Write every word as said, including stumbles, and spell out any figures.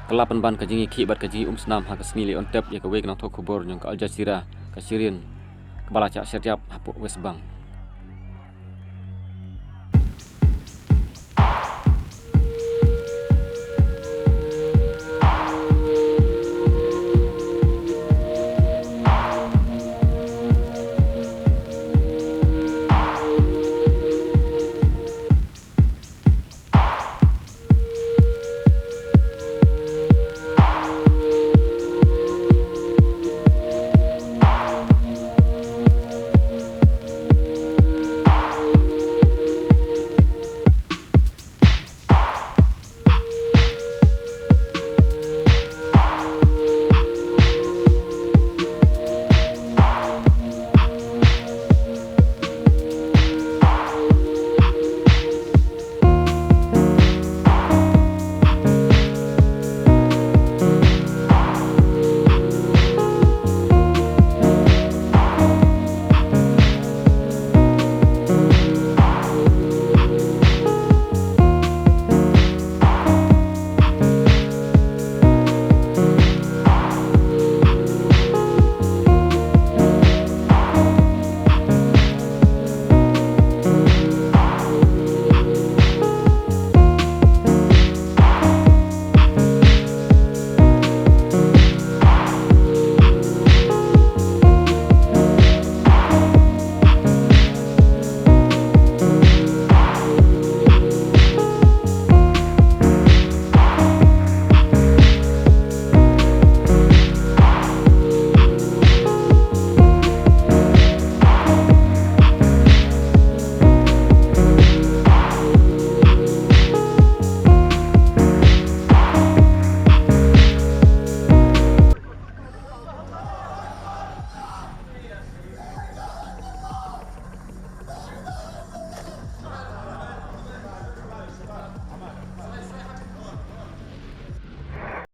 Kylla pynban ka jingïakhih bad ka jingïaumsnam ha ka sngi leh on tep ïa kawei ka nongthoh khubor jong ka Al Jazeera, ka Shireen, kaba la shah shyryiap hapoh West Bank.